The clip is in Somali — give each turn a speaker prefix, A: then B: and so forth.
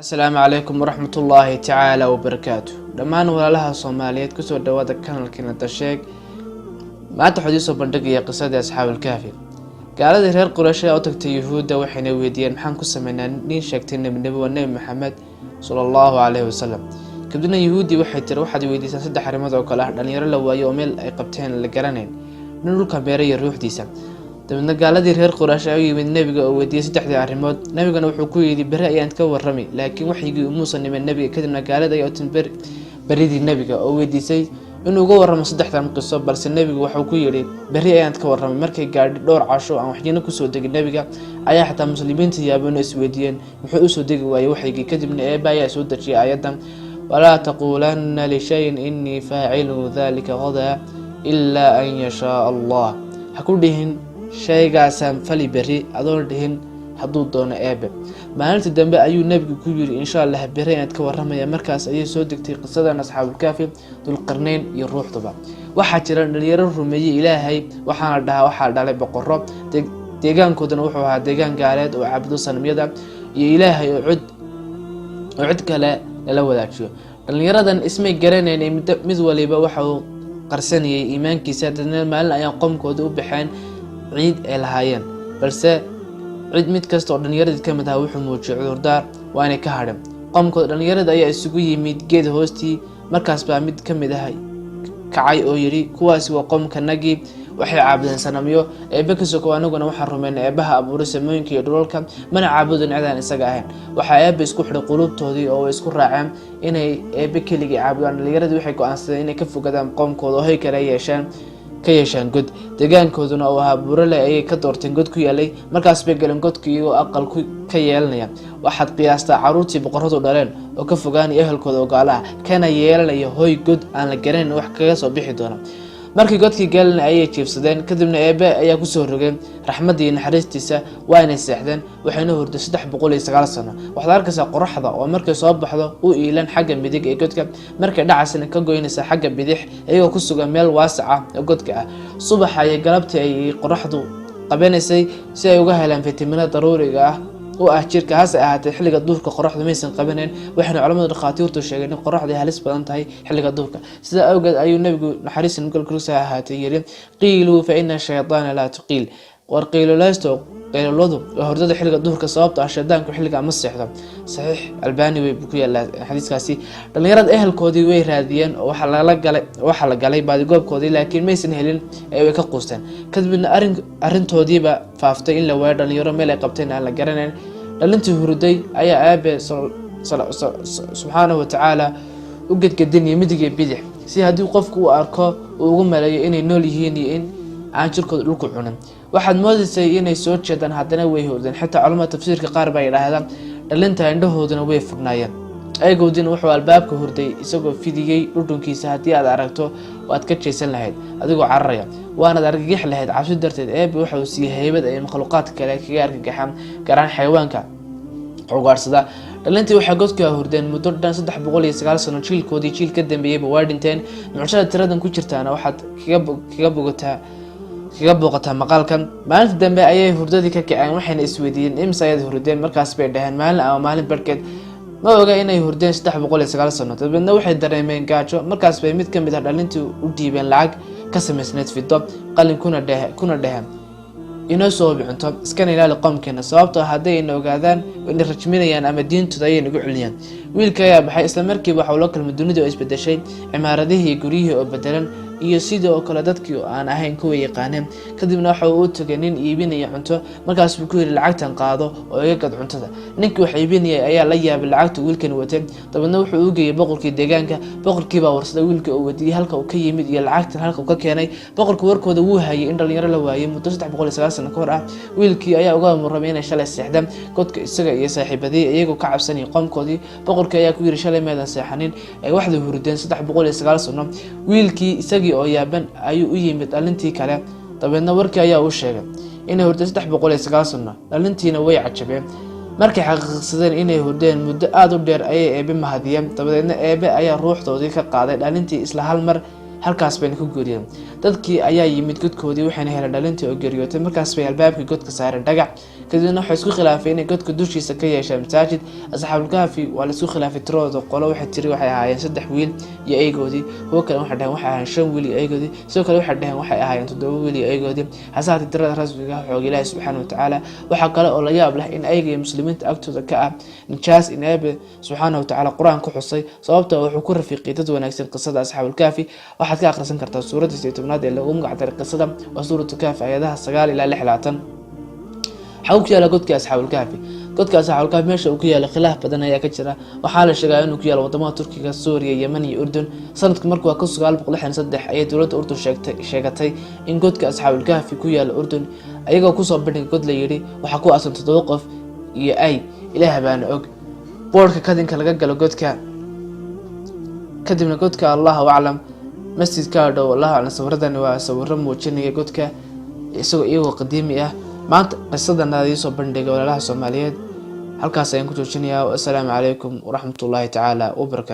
A: Asalaamu calaykum waraxmatullaahi tacaala wabarakaatu. Dhammaan walaalaha Soomaaliyeed, kusoo dhawaada kanalkeena Dasheeg. Maanta waxaa idiin soo bandhigaya qisadii Asxaabulkaafi. Gaaladii reer Quraysh ayaa u tagtay Yuhuudda, waxayna weydiiyeen: "Maxaan ku sameynaa nin sheegtay nebinimo, waa Nebi Maxamed sala Allahu caleyhi wasalam?" Kadibna Yuhuuddii waxay tiri: "Waxaad weydiisaan saddex arrimood oo kale ah: dhalinyaro la waayo oo meel ay qabteen la garanayn, nin dhulka beeray iyo ruuxdiisa." Dabeedna gaaladii reer Quraysh ayaa u yimid Nebiga oo weydiiyey saddexdii arrimood. Nebigana wuxuu ku yidhi: "Berri ayaan ka warrami." Laakiin waxyigii umuusan iman Nebiga. Kadibna gaalada ayaa u timid beridii Nebiga oo weydiisay inuu uga warramo saddexdan qiso, balse Nebigu wuxuu ku yidhi: "Berri ayaan ka warramay." Markay gaadhi dhowr casho aan waxyina kusoo degin Nebiga, ayaa xitaa muslimiinta yaabeen oo isweydiiyeen muxuu usoo degi waayey waxyigii. Kadibna Eeba ayaa soo dejiyay aayadan: "Walaa taquulanna lishayin innii faacilu dalika ghadan ilaa an yashaaa Allah." Ha ku dhihin shaygaasaan fali berri adoon dhihin hadduu doono Eebe. Maalinta dambe ayuu Nebigu ku yiri: "Insha Allah, berri ayaad ka waramaya." Markaas ayay soo degtay qisadan Asxaabulkaafi, Dulqarneyn iyo ruuxduba. Waxaa jira dhalinyaro rumeeyey Ilaahay. Waxaana dhahaa waxaa dhalay boqoro, deegaankoodana wuxuu ahaa deegaan gaaleed oo caabudo sanamyada iyo Ilaahay oo cid kale lala wadaajiyo. Dhalinyaradan ismay garanayn, mid waliba waxa uu qarsanayay iimaankiisa. Dadna maalin ayaa qoomkooda u baxeen ciid ay lahaayeen, balse cid mid kasta oo dhalinyaradii ka mid ahaa wuxuu muujiyay cudurdaar, waa inay ka hadheen qoomkooda. Dhalinyarada ayaa isugu yimid geed hoostii. Markaas baa mid ka mid ah kacay oo yidhi: "Kuwaasi waa qoomkanagii, waxay caabudeen sanamyo Eebe ka sokow. Aniguna waxaan rumaynay Eebbaha abuuray samooyinka iyo dhulalka, mana caabudin cidaan isaga ahayn." Waxaa Eebba isku xidhay quluubtoodii oo way isku raaceen inay Eebbe keligii caabudaan. Dhalinyaradii waxay go-aansadeen inay ka fogadaan qoomkooda oo hoy kale yeeshaan ka yeeshaan god. Deegaankooduna uu ahaa buurale ayay ka doorteen god ku yaalay. Markaas bay galeen godka iyagoo aqal ka yeelanaya. Waxaad qiyaastaa caruurtii boqoradu dhaleen oo ka fogaanaya ehelkooda oo gaala ah, kana yeelanaya hoy god aan la garanayn wax kaga soo bixi doona. Markii godkii galeen ayay jiifsadeen. Kadibna Eebe ayaa kusoo rogay raxmadda iyo naxariistiisa, waanay seexdeen, waxayna hurday 309 sano. Waxaad arkaysaa qoraxda oo markay soo baxdo u iilan xagga midig ee godka, markay dhacaysana ka goynaysa xagga bidix, iyagoo ku sugan meel waasic ah oo godka ah. Subaxa iyo galabtii ayay qoraxdu qabanaysay si ay uga helaan fitamiinada daruuriga ah u ah jirka. Hase ahaatee, xilliga duurka qoraxdu maysan qabanayn, waxayna culamada dhakhaatiirtu sheegeen in qoraxdu ay halis badan tahay xilliga duurka. Sidaa awgeed ayuu Nabigu, naxariis nabadgelyo ahaatee, yiri: "Qiiluu fa ina shaytaana laa tuqiil." War qiilulaysto, qayluladu waa hurdada xilliga duhurka, sababto ah shaydaanku xilliga ma seexdo. Saxiix Albani wey buu ku yaalaa xadiiskaasi. Dhalinyarada ehelkoodii way raadiyeen oo waxaa lala galay, waxaa la galay baadigoobkoodii, laakiin maysan helin ee way ka quusteen. Kadibna arrintoodiiba faaftay in la waayo dhalinyaro meel ay qabteen aan la garanayn. Dhalintii hurday ayaa Aabe subxaanahu watacaala u gedgedinaya midig iyo bidix, si haddii qofku uu arko uu ugu maleeyo inay nool yihiin iyo in aan jirkooda dhulku cunin. Waxaad moodaysay inay soo jeedaan, haddana way hurdeen. Xitaa culamada tafsiirka qaar baa yidhaahdaan dhalinta indhahooduna way furnaayeen. Eegowdiina wuxuu albaabka hurday isagoo fidiyey dhudhunkiisa. Haddii aad aragto, waad ka jeesan lahayd adigoo cararaya, waanaad argagix lahayd cabsi darteed. Eebe waxa uu siiyey haybad ay makhluuqaadka kale kaga argagaxaan, garaan xayawaanka ugaadhsada. Dhalintii waxay godka hurdeen muddo dhan 309 sano. Jiilkoodii jiil ka dambeeyeyba waa dhinteen. Mucjada tiradan ku jirtaana waxaad kaga bogataa, kaga booqataa maqaalkan. Maalinta dambe ayay hurdadii ka kaceen, waxayna isweydiiyeen: "Imise ayaad hurdeen?" Markaas bay dhaheen: "Maalin ama maalin barhkeed." Ma oga inay hurdeen 309 sano. Dabeedna waxay dareemeen gaajo. Markaas bay mid ka mid ah dhalintii u dhiibeen lacag ka samaysneyd fido qalin, kuna dheheen: "Inoo soo hubi cunto, iskana ilaali qoomkeena, sababtoo hadday ina ogaadaan ina rajminayaan ama diintooda ayay nagu celiyaan." Wiilka ayaa baxay. Isla markiiba waxa uu la kulmay dunida oo isbedeshay, cimaaradihii iyo guryihii oo bedelan, iyo sidoo kale dadkii oo aan ahayn kuwa yaqaaneen. Kadibna waxa uu u tagay nin iibinaya cunto. Markaas buu ku yidhi: "Lacagtan qaado oo iga gad cuntada." Ninkii wax iibinayay ayaa la yaabay lacagta wiilkani watay. Dabeedna wuxuu u geeyey boqorkii deegaanka. Boqorkii baa warsaday wiilkii oo weydiiyey halka uu ka yimid iyo lacagtan halka uu ka keenay. Boqorka warkooda wuu hayay in dhalinyaro la waayay muddo 309 sano ka hor ah. Wiilkii ayaa uga warramay inay shalay seexdeen godka, isaga iyo saaxiibadii, iyagoo ka cabsanayay qoomkoodii. Boqorkii ayaa ku yidhi: "Shalay meedan seexanin ee waxday hurdeen 309 sano." Wiilkii isagii oo yaaban ayuu u yimid dhalintii kale. Dabeedna warkii ayaa uu sheegay inay hurdeen 309 sano. Dhalintiina way cajabeen. Markay xaqiiqsadeen inay hurdeen muddo aada u dheer ayay Eebe mahadiyeen. Dabadeedna Eebe ayaa ruuxdoodii ka qaaday dhalintii isla hal mar. Halkaas bayna ku geeriyeen. Dadkii ayaa yimid godkoodii, waxayna heleen dhalintii oo geeriyootay. Markaas bay albaabkii godka saareen dhagax. Kadibna waxay isku khilaafay inay godka dushiisa ka yeeshaan masaajid. Asxaabulkaafi waa la isku khilaafay tiradooda. Qolo waxay tiri waxay ahaayeen saddex wiil iyo eygoodii. Kuwo kale waxay dhaheen waxay ahaayeen shan wiil iyo eygoodii. Sidoo kale waxay dhaheen waxay ahaayeen toddoba wiil iyo eygoodii. Hase haatee, tirada rasmiga ah xoog Ilaahi subxaana watacaala. Waxaa kale oo la yaab leh in eyga iyo muslimiinta agtooda ka ah nijaas in Eebe subxaana watacaala Qur-aan ku xusay, sababta wuxuu ku rafiiqiyay dad wanaagsan. Qisada Asxaabulkaafi waxaad ka akhrisan kartaa suuradda 18aad ee lagu magacdaray qisada, waa Suuratu Kaafi, ayadaha 9 ilaa 26. Waxaa ku yaala godka Asxaabulkaafi. Godka Asxaabulkaafi meesha uu ku yaala khilaaf badan ayaa ka jira. Waxaa la sheegaa inuu ku yaalo wadamada Turkiga, Suuriya, Yemen iyo Urdun. Sanadku markuu waa 1963 ayay dowladda Urdun sheegatay in godka Asxaabulkaafi ku yaala Urdun, ayagoo kusoo bandhigay god la yidhi waxaa ku aasan toddoba qof iyo ay. Ilaah baana og. Boodhka kadinka laga galo godka, kadibna godka, Allahu aclam, masjidka dhow, Allahu aclam. Sawiradani waa sawiro muujinaya godka isagoo iyagoo qadiimi ah. Maanta qisadan idiin soo bandhigay walaalaha Soomaaliyeed halkaas ayaan ku joojinayaa. Assalaamu calaykum waraxmatullaahi tacaala wabarakaatu.